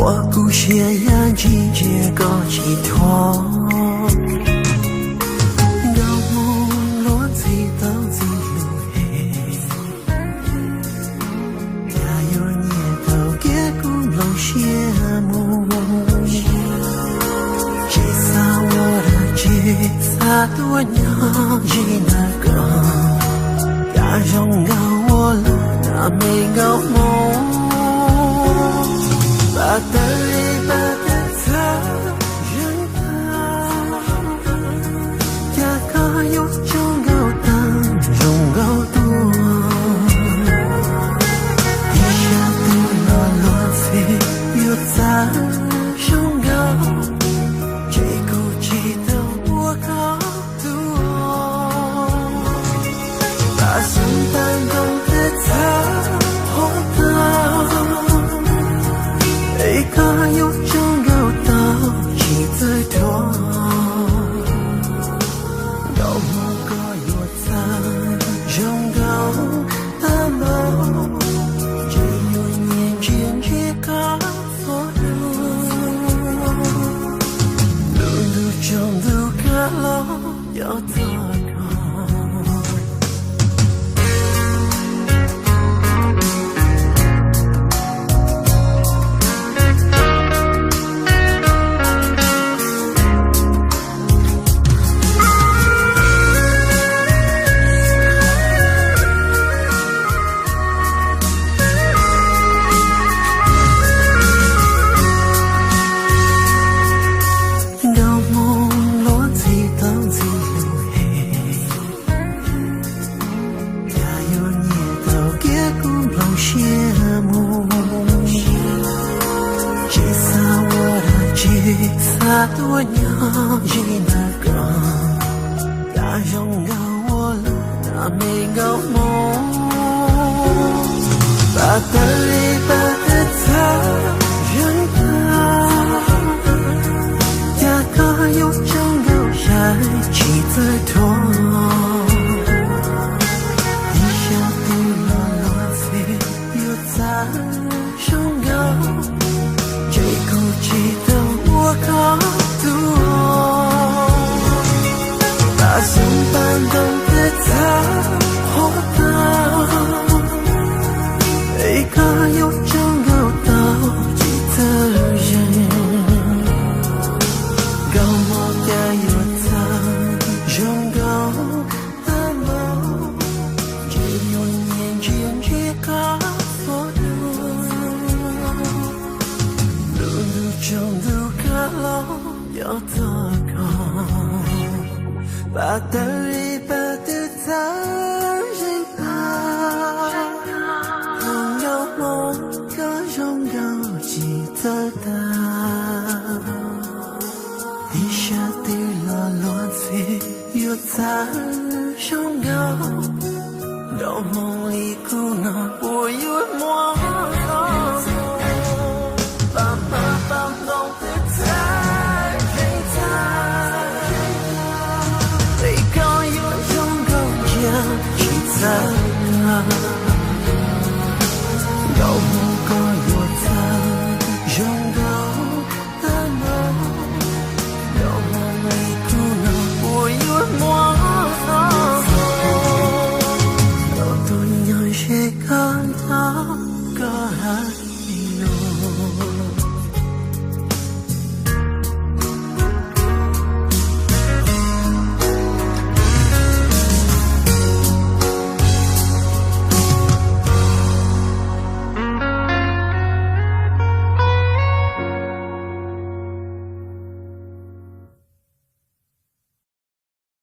Ua kuv siab yam ntsis ntsia koj tsis thuam, nkauj hmoob luag ntxhi tau ntxhi lus es, cas yuav nyiam tau kiag kuv nplooj siab mus. Tsis xav ua dab tsi, xav tuaj nyob ze ntawm koj, cas zoo nkauj ua luaj na me nkauj hmoob. Pab tawg li pab tawg txhawv zeeg tag, cas koj yuav tsaug nkauj tag zoo nkauj tuaj. Ib sab twg los luag ntxhi yuav txawj zoo nkauj, ces kuv tsis tau ua koj tus. Pab xeeb pab ntoo tawg txhawv hov tag, es koj yuav tsaug nkauj tau tsis txawj dhuav. Nkauj hmoob koj yuav txawj zoo nkauj tag npaum, ces yuav nyiam ntsia ntsia koj txhua hnub. Lub ntuj tsaus ntuj kav los cov txog koj. Nkauj hmoob luag ntxhi tau ntxhi lus es, cas yuav nyiam tau kiag kuv nplooj siab mus. Tsis xav ua dab tsi, xav tuaj nyob ze ntawm koj, cas zoo nkauj ua luaj na me nkauj hmoob. Pab tawg li pab tawg txhawv zeeg tag, cas koj yuav tsaug nkauj sai tsis txawj dhuav. Ib sab twg los luag ntxhi yuav txawj zoo nkauj, ces kuv tsis tau ua koj tus. Pab xeeb pab ntoo tawg txhawv hov tag, es koj yuav tsaug nkauj tau tsis txawj zeeg. Nkauj hmoob cas yuav txawj zoo nkauj tag npaum, ces yuav nyiam ntsia ntsia koj txhua hnub. Lub ntuj tsaus ntuj kav los cov txog koj, pab tawg li pab twg txhawv zeeg tag. Nkauj hmoob koj zoo nkauj tsis txawj tag, ib sab twg los luag ntxhi yuav txawj zoo nkauj. Nkauj hmoob li kuv no